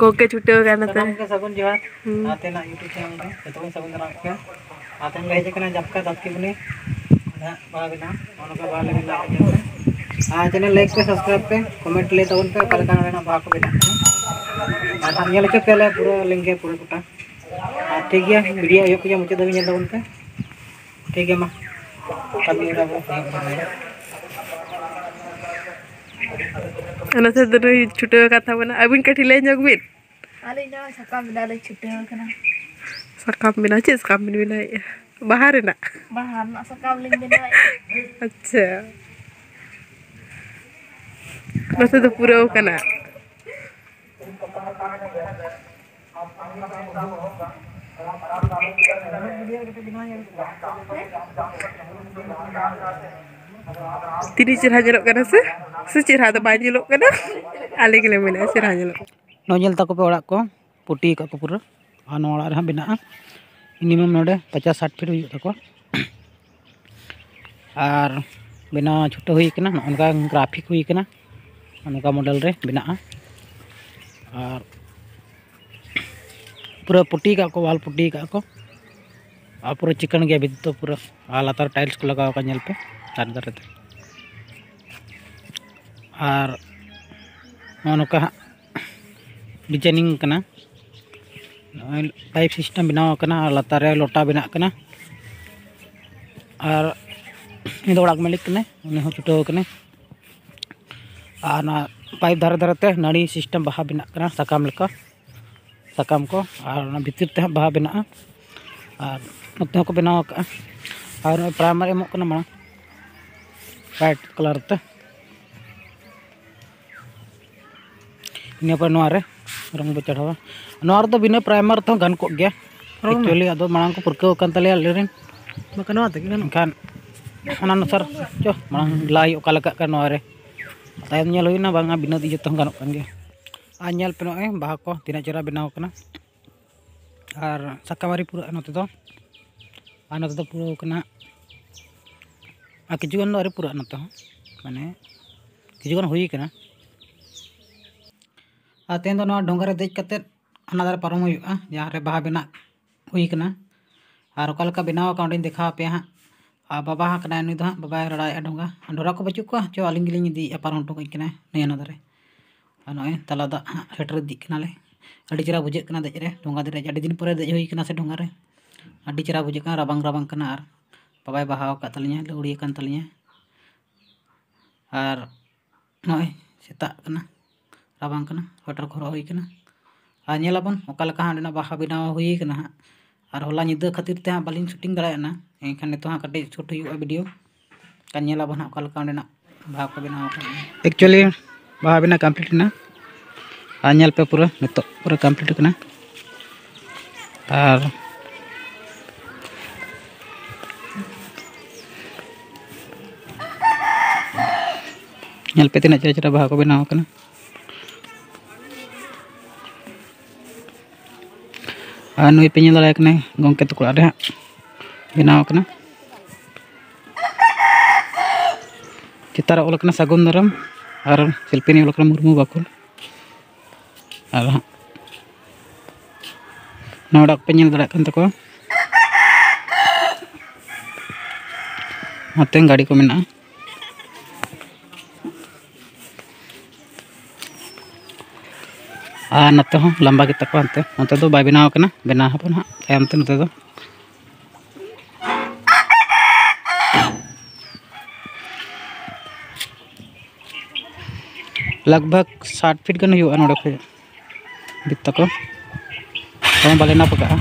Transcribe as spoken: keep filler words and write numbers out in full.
ᱜᱚᱝᱠᱮ ᱪᱷᱩᱴᱟᱹᱣ ᱟᱠᱟᱱᱟ ᱛᱚ᱾ ᱥᱟᱱᱟᱢ ᱠᱚᱜᱮ ᱥᱟᱹᱜᱩᱱ ᱡᱚᱦᱟᱨ᱾ ᱦᱩᱸ᱾ ᱟᱨ ᱛᱮᱱᱟᱜ YouTube channel ᱨᱮ ᱡᱚᱛᱚ ᱵᱚᱱ ᱥᱟᱹᱜᱩᱱ ᱫᱟᱨᱟᱢ ᱯᱮᱭᱟ᱾ ᱟᱨ ᱛᱮᱦᱮᱧ ᱞᱮ ᱦᱮᱡ ᱟᱠᱟᱱᱟ ᱡᱟᱢᱠᱟ ᱫᱷᱟᱹᱨᱛᱤ ᱵᱩᱱᱤ ᱱᱟᱦᱟᱜ ᱵᱟᱦᱟ ᱵᱮᱱᱟᱣ᱾ ᱱᱚᱜᱼᱚ ᱱᱚᱝᱠᱟ ᱵᱟᱦᱟ ᱞᱮ ᱵᱮᱱᱟᱣ ᱧᱮᱞ ᱯᱮ᱾ ᱟᱨ channel like ᱯᱮ, subscribe ᱯᱮ, comment ᱞᱟᱹᱭ ᱛᱟᱵᱚᱱ ᱯᱮ ᱚᱠᱟ ᱞᱮᱠᱟ ᱱᱚᱰᱮᱱᱟᱜ ᱵᱟᱦᱟ ᱠᱚ ᱵᱮᱱᱟᱜ ᱠᱟᱱᱟ᱾ ᱟᱨ ᱧᱮᱞ ᱦᱚᱪᱚ ᱯᱮᱭᱟᱞᱮ ᱯᱩᱨᱟᱹ ᱞᱤᱝᱜᱮ ᱯᱩᱨᱟᱹ ᱜᱚᱴᱟ᱾ ᱟᱨ ᱴᱷᱤᱠ ᱜᱮᱭᱟ, video ᱮᱦᱚᱵ ᱠᱷᱚᱱᱟᱜ ᱢᱩᱪᱟᱹᱫ ᱫᱷᱟᱹᱵᱤᱡ ᱧᱮᱞ ᱛᱟᱵᱚᱱ ᱯᱮ᱾ ᱴᱷᱤᱠ ᱜᱮᱭᱟ, ᱢᱟ ᱠᱟᱹᱢᱤ ᱦᱚᱨᱟ ᱵᱚᱱ ᱮᱦᱚᱵ ᱫᱟᱲᱮᱭᱟᱜᱼᱟ᱾ ᱚᱱᱟ ᱥᱟᱶᱛᱮ ᱱᱩᱭ ᱪᱷᱩᱴᱟᱹᱣ ᱟᱠᱟᱱ ᱛᱟᱵᱚᱱᱟ᱾ ᱟᱹᱵᱤᱱ ᱠᱟᱹᱴᱤᱡ ᱞᱟᱹᱭ ᱧᱚᱜ ᱵᱤᱱ᱾ ᱟᱹᱞᱤᱧ ᱫᱚ ᱥᱟᱠᱟᱢ ᱵᱮᱱᱟᱣ ᱞᱤᱧ ᱪᱷᱩᱴᱟᱹᱣ ᱟᱠᱟᱱᱟ᱾ ᱥᱟᱠᱟᱢ ᱵᱮᱱᱟᱣ? ᱪᱮᱫ ᱥᱟᱠᱟᱢ ᱵᱤᱱ ᱵᱮᱱᱟᱣᱮᱫᱼᱟ? ᱵᱟᱦᱟ ᱨᱮᱱᱟᱜ? ᱵᱟᱦᱟ ᱨᱮᱱᱟᱜ ᱥᱟᱠᱟᱢ ᱞᱤᱧ ᱵᱮᱱᱟᱣᱮᱫᱼᱟ᱾ ᱟᱪᱪᱷᱟ, ᱱᱚᱛᱮ ᱫᱚ ᱯᱩᱨᱟᱹᱣ ᱠᱟᱱᱟ᱾ ᱛᱤᱱᱟᱹᱜ ᱪᱮᱦᱨᱟ ᱧᱮᱞᱚᱜ ᱠᱟᱱᱟ ᱥᱮ? ᱥᱮ ᱪᱮᱦᱨᱟ ᱫᱚ ᱵᱟᱭ ᱧᱮᱞᱚᱜ ᱠᱟᱱᱟ? ᱟᱞᱮ ᱜᱮᱞᱮ ᱢᱮᱱᱮᱫᱼᱟ ᱪᱮᱦᱨᱟ ᱧᱮᱞᱚᱜ ᱠᱟᱱᱟ᱾ ᱱᱚᱜᱼᱚᱭ ᱧᱮᱞ ᱛᱟᱠᱚ ᱯᱮ ᱚᱲᱟᱜ ᱠᱚ, ᱯᱩᱴᱤ ᱟᱠᱟᱫ ᱠᱚ ᱯᱩᱨᱟᱹ᱾ ᱟᱨ ᱱᱚᱣᱟ ᱚᱲᱟᱜ ᱨᱮᱦᱚᱸ ᱵᱮᱱᱟᱜᱼᱟ, minimum ᱱᱚᱰᱮ ᱯᱚᱪᱟᱥ ᱥᱟᱴ ᱯᱷᱤᱴ ᱦᱩᱭᱩᱜ ᱛᱟᱠᱚᱣᱟ᱾ ᱟᱨ ᱵᱮᱱᱟᱣ ᱪᱷᱩᱴᱟᱹᱣ ᱦᱩᱭ ᱠᱟᱱᱟ᱾ ᱱᱚᱜᱼᱚ ᱱᱚᱝᱠᱟ graphic ᱦᱩᱭ ᱠᱟᱱᱟ, ᱱᱚᱝᱠᱟ model ᱨᱮ ᱵᱮᱱᱟᱜᱼᱟ᱾ ᱟᱨ ᱯᱩᱨᱟᱹ ᱯᱩᱴᱤ ᱠᱟᱜ ᱠᱚ, wall ᱯᱩᱴᱤ ᱠᱟᱜ ᱠᱚ᱾ ᱟᱨ ᱯᱩᱨᱟᱹ ᱪᱤᱠᱟᱹᱬ ᱜᱮᱭᱟ ᱵᱷᱤᱛ ᱫᱚ ᱯᱩᱨᱟᱹ᱾ ᱟᱨ ᱞᱟᱛᱟᱨ tiles ᱠᱚ ᱞᱟᱜᱟᱣ ᱟᱠᱟᱫ, ᱧᱮᱞ ᱯᱮ ᱫᱷᱟᱨᱮ ᱫᱷᱟᱨᱮ ᱛᱮ᱾ ᱟᱨ ᱱᱚᱜᱼᱚ ᱱᱚᱝᱠᱟ ᱦᱟᱸᱜ designing ᱠᱟᱱᱟ᱾ ᱱᱚᱜᱼᱚᱭ pipe system ᱵᱮᱱᱟᱣ ᱟᱠᱟᱱᱟ ᱟᱨ ᱞᱟᱛᱟᱨ ᱨᱮ ᱞᱚᱴᱟ ᱵᱮᱱᱟᱜ ᱠᱟᱱᱟ᱾ ᱟᱨ ᱩᱱᱤ ᱫᱚ ᱚᱲᱟᱜ ᱢᱟᱹᱞᱤᱠ ᱠᱟᱱᱟᱭ, ᱩᱱᱤ ᱦᱚᱸ ᱪᱷᱩᱴᱟᱹᱣ ᱟᱠᱟᱱᱟᱭ᱾ ᱟᱨ ᱚᱱᱟ pipe ᱫᱷᱟᱨᱮ ᱫᱷᱟᱨᱮ ᱛᱮ ᱱᱟᱹᱲᱤ system ᱵᱟᱦᱟ ᱵᱮᱱᱟᱜ ᱠᱟᱱᱟ, ᱥᱟᱠᱟᱢ ᱞᱮᱠᱟ, ᱥᱟᱠᱟᱢ ᱠᱚ᱾ ᱟᱨ ᱚᱱᱟ ᱵᱷᱤᱛᱤᱨ ᱛᱮ ᱦᱟᱸᱜ ᱵᱟᱦᱟ ᱵᱮᱱᱟᱜᱼᱟ᱾ ᱟᱨ ᱱᱚᱛᱮ ᱦᱚᱸᱠᱚ ᱵᱮᱱᱟᱣ ᱟᱠᱟᱫᱼᱟ᱾ ᱟᱨ ᱱᱚᱜᱼᱚᱭ primer ᱮᱢᱚᱜ ᱠᱟᱱᱟ ᱢᱟᱲᱟᱝ white colour ᱛᱮ᱾ ᱤᱱᱟᱹ ᱯᱚᱨᱮ ᱱᱚᱣᱟ ᱨᱮ ᱨᱚᱝ ᱵᱚ ᱪᱟᱲᱦᱟᱣᱟ᱾ ᱱᱚᱣᱟ ᱨᱮᱫᱚ ᱵᱤᱱᱟᱹ primer ᱛᱮᱦᱚᱸ ᱜᱟᱱ ᱠᱚᱜ ᱜᱮᱭᱟ᱾ ᱨᱚᱝ ᱢᱮ᱾ Actually ᱟᱫᱚ ᱢᱟᱲᱟᱝ ᱠᱚ ᱯᱟᱹᱨᱠᱟᱹᱣ ᱟᱠᱟᱱ ᱛᱟᱞᱮᱭᱟ ᱟᱞᱮ ᱨᱮᱱ᱾ ᱵᱟᱠᱷᱟᱱ ᱱᱚᱣᱟ ᱛᱮᱜᱮ ᱜᱟᱱᱚᱜᱼᱟ᱾ ᱮᱱᱠᱷᱟᱱ ᱚᱱᱟ ᱚᱱᱩᱥᱟᱨ ᱪᱚ ᱢᱟᱲᱟᱝ ᱞᱟᱭ ᱚᱠᱟ ᱞᱮᱠᱟᱜ ᱠᱟᱱᱟ ᱱᱚᱣᱟ ᱨᱮ᱾ ᱛᱟᱭᱚᱢ ᱧᱮᱞ ᱦᱩᱭᱱᱟ, ᱵᱟᱝᱟ ᱵᱤᱱᱟᱹ ᱤᱭᱟᱹ ᱛᱮᱦᱚᱸ ᱜᱟᱱᱚᱜ ᱠᱟᱱ ᱜᱮᱭᱟ᱾ ᱟᱨ ᱧᱮᱞ ᱯᱮ ᱱᱚᱜᱼᱚᱭ ᱵᱟᱦᱟ ᱠᱚ ᱛᱤᱱᱟᱹᱜ ᱪᱮᱦᱨᱟ ᱵᱮᱱᱟᱣ ᱠᱟᱱᱟ᱾ ᱟᱨ ᱥᱟᱠᱟᱢ ᱟᱹᱣᱨᱤ ᱯᱩᱨᱟᱹᱜᱼᱟ ᱱᱚᱛᱮ ᱫᱚ, ᱟᱨ ᱱᱚᱛᱮ ᱫᱚ ᱯᱩᱨᱟᱹᱣ ᱠᱟᱱᱟ᱾ ᱟᱨ ᱠᱤᱪᱷᱩ ᱜᱟᱱ ᱫᱚ ᱟᱹᱣᱨᱤ ᱯᱩᱨᱟᱹᱜᱼᱟ ᱱᱚᱛᱮ ᱦᱚᱸ, ᱢᱟᱱᱮ ᱠᱤᱪᱷᱩ ᱜᱟᱱ ᱦᱩᱭ ᱠᱟᱱᱟ᱾ ᱟᱨ ᱛᱮᱦᱮᱧ ᱫᱚ ᱱᱚᱣᱟ ᱰᱷᱚᱸᱜᱟ ᱨᱮ ᱫᱮᱡ ᱠᱟᱛᱮᱫ ᱦᱟᱱᱟ ᱫᱷᱟᱨᱮ ᱯᱟᱨᱚᱢ ᱦᱩᱭᱩᱜᱼᱟ, ᱡᱟᱦᱟᱸ ᱨᱮ ᱵᱟᱦᱟ ᱵᱮᱱᱟᱜ ᱦᱩᱭ ᱠᱟᱱᱟ᱾ ᱟᱨ ᱚᱠᱟ ᱞᱮᱠᱟ ᱵᱮᱱᱟᱣ ᱟᱠᱟᱱᱟ ᱚᱸᱰᱮᱧ ᱫᱮᱠᱷᱟᱣ ᱟᱯᱮᱭᱟ ᱦᱟᱸᱜ᱾ ᱟᱨ ᱵᱟᱵᱟ ᱦᱟᱸᱜ ᱠᱟᱱᱟᱭ, ᱱᱩᱭ ᱫᱚ ᱦᱟᱸᱜ ᱵᱟᱵᱟᱭ ᱨᱟᱲᱟᱭᱮᱫᱼᱟ ᱰᱷᱚᱸᱜᱟ᱾ ᱰᱷᱚᱸᱜᱟ ᱠᱚ ᱵᱟᱹᱪᱩᱜ ᱠᱚᱣᱟ, ᱪᱚ ᱟᱹᱞᱤᱧ ᱜᱮᱞᱤᱧ ᱤᱫᱤᱭᱮᱫᱼᱟ, ᱯᱟᱨᱚᱢ ᱦᱚᱴᱚ ᱠᱟᱹᱧ ᱠᱟᱱᱟᱭ ᱱᱩᱭ ᱦᱟᱱᱟ ᱫᱷᱟᱨᱮ᱾ ᱟᱨ ᱱᱚᱜᱼᱚᱭ ᱛᱟᱞᱟ ᱫᱟᱜ ᱦᱟᱸᱜ ᱥᱮᱴᱮᱨ ᱤᱫᱤᱜ ᱠᱟᱱᱟᱞᱮ᱾ ᱟᱹᱰᱤ ᱪᱮᱦᱨᱟ ᱵᱩᱡᱷᱟᱹᱜ ᱠᱟᱱᱟ ᱫᱮᱡ ᱨᱮ, ᱰᱷᱚᱸᱜᱟ ᱫᱮᱡ ᱨᱮ᱾ ᱟᱹᱰᱤ ᱫᱤᱱ ᱯᱚᱨᱮ ᱫᱮᱡ ᱦᱩᱭ ᱠᱟᱱᱟ ᱥᱮ ᱰᱷᱚᱸᱜᱟ ᱨᱮ, ᱟᱹᱰᱤ ᱪᱮᱦᱨᱟ ᱵᱩᱡᱷᱟᱹᱜ ᱠᱟᱱᱟ, ᱨᱟᱵᱟᱝ ᱨᱟᱵᱟᱝ ᱠᱟᱱᱟ᱾ ᱟᱨ ᱵᱟᱵᱟᱭ ᱵᱟᱦᱟᱣ ᱟᱠᱟᱫ ᱛᱟᱹᱞᱤᱧᱟ, ᱞᱟᱹᱣᱲᱤ ᱟᱠᱟᱱ ᱛᱟᱹᱞᱤᱧᱟ᱾ ᱟᱨ ᱱᱚᱜᱼᱚᱭ ᱥᱮᱛᱟᱜ ᱠᱟᱱᱟ, ᱨᱟᱵᱟᱝ ᱠᱟᱱᱟ, ᱥᱳᱭᱮᱴᱟᱨ ᱠᱚ ᱦᱚᱨᱚᱜ ᱦᱩᱭ ᱠᱟᱱᱟ᱾ ᱟᱨ ᱧᱮᱞᱟᱵᱚᱱ ᱚᱠᱟ ᱞᱮᱠᱟ ᱦᱟᱸᱜ ᱚᱸᱰᱮᱱᱟᱜ ᱵᱟᱦᱟ ᱵᱮᱱᱟᱣ ᱦᱩᱭ ᱠᱟᱱᱟ ᱦᱟᱸᱜ᱾ ᱟᱨ ᱦᱚᱞᱟ ᱧᱤᱫᱟᱹ ᱠᱷᱟᱹᱛᱤᱨ ᱛᱮ ᱦᱟᱸᱜ ᱵᱟᱹᱞᱤᱧ ᱥᱩᱴᱤᱝ ᱫᱟᱲᱮᱭᱟᱜᱼᱟ, ᱮᱱᱠᱷᱟᱱ ᱱᱤᱛᱚᱜ ᱦᱟᱸᱜ ᱠᱟᱹᱴᱤᱡ ᱥᱩᱴ ᱦᱩᱭᱩᱜᱼᱟ ᱵᱷᱤᱰᱤᱭᱳ᱾ ᱠᱷᱟᱱ ᱧᱮᱞᱟᱵᱚᱱ ᱦᱟᱸᱜ ᱚᱠᱟ ᱞᱮᱠᱟ ᱚᱸᱰᱮᱱᱟᱜ ᱵᱟᱦᱟ ᱠᱚ ᱵᱮᱱᱟᱣ ᱟᱠᱟᱱᱟ᱾ ᱮᱠᱪᱩᱭᱮᱞᱤ ᱵᱟᱦᱟ ᱵᱮᱱᱟᱣ ᱠᱚᱢᱯᱞᱤᱴ ᱮᱱᱟ᱾ ᱟᱨ ᱧᱮᱞ ᱯᱮ, ᱯᱩᱨᱟᱹ ᱱᱤᱛᱚᱜ ᱯᱩᱨᱟᱹ ᱠᱚᱢᱯᱞᱤᱴ ᱟᱠᱟᱱᱟ᱾ ᱟᱨ ᱧᱮᱞ ᱯᱮ ᱛᱤᱱᱟᱹᱜ ᱪᱮᱦᱨᱟ ᱪᱮᱦᱨᱟ ᱵᱟᱦᱟ ᱠᱚ ᱵᱮᱱᱟᱣ ᱟᱠᱟᱱᱟ᱾ ᱟᱨ ᱱᱩᱭ ᱯᱮ ᱧᱮᱞ ᱫᱟᱲᱮᱭᱟᱭ ᱠᱟᱱᱟ, ᱜᱚᱢᱠᱮ ᱛᱟᱠᱚ ᱚᱲᱟᱜ ᱨᱮ ᱦᱟᱸᱜ ᱵᱮᱱᱟᱣ ᱟᱠᱟᱱᱟ᱾ ᱪᱮᱛᱟᱱ ᱨᱮ ᱚᱞ ᱟᱠᱟᱱᱟ ᱥᱟᱹᱜᱩᱱ ᱫᱟᱨᱟᱢ ᱟᱨ ᱥᱤᱞᱯᱤᱧ ᱚᱞ ᱟᱠᱟᱱᱟ ᱢᱩᱨᱢᱩ ᱵᱟᱠᱷᱳᱞ᱾ ᱟᱨ ᱦᱟᱸᱜ ᱱᱚᱣᱟ ᱚᱲᱟᱜ ᱯᱮ ᱧᱮᱞ ᱫᱟᱲᱮᱭᱟᱜ ᱠᱟᱱ ᱛᱟᱠᱚᱣᱟ᱾ ᱱᱚᱛᱮ ᱜᱟᱹᱰᱤ ᱠᱚ ᱢᱮᱱᱟᱜᱼᱟ᱾ ᱟᱨ ᱱᱚᱛᱮ ᱦᱚᱸ ᱞᱟᱢᱵᱟ ᱜᱮᱛᱟ ᱠᱚᱣᱟ ᱦᱟᱱᱛᱮ᱾ ᱱᱚᱛᱮ ᱫᱚ ᱵᱟᱭ ᱵᱮᱱᱟᱣ ᱟᱠᱟᱱᱟ, ᱵᱮᱱᱟᱣ ᱟᱵᱚᱱ ᱦᱟᱸᱜ ᱛᱟᱭᱚᱢ ᱛᱮ ᱱᱚᱛᱮ ᱫᱚ᱾ ᱞᱟᱜᱽ ᱵᱷᱟᱜᱽ ᱥᱟᱴ ᱯᱷᱤᱴ ᱜᱟᱱ ᱦᱩᱭᱩᱜᱼᱟ ᱱᱚᱰᱮ ᱠᱷᱚᱡ ᱵᱷᱤᱛ ᱛᱟᱠᱚ᱾ ᱛᱮᱦᱚᱸ ᱵᱟᱞᱮ ᱱᱟᱯ ᱟᱠᱟᱜᱼᱟ᱾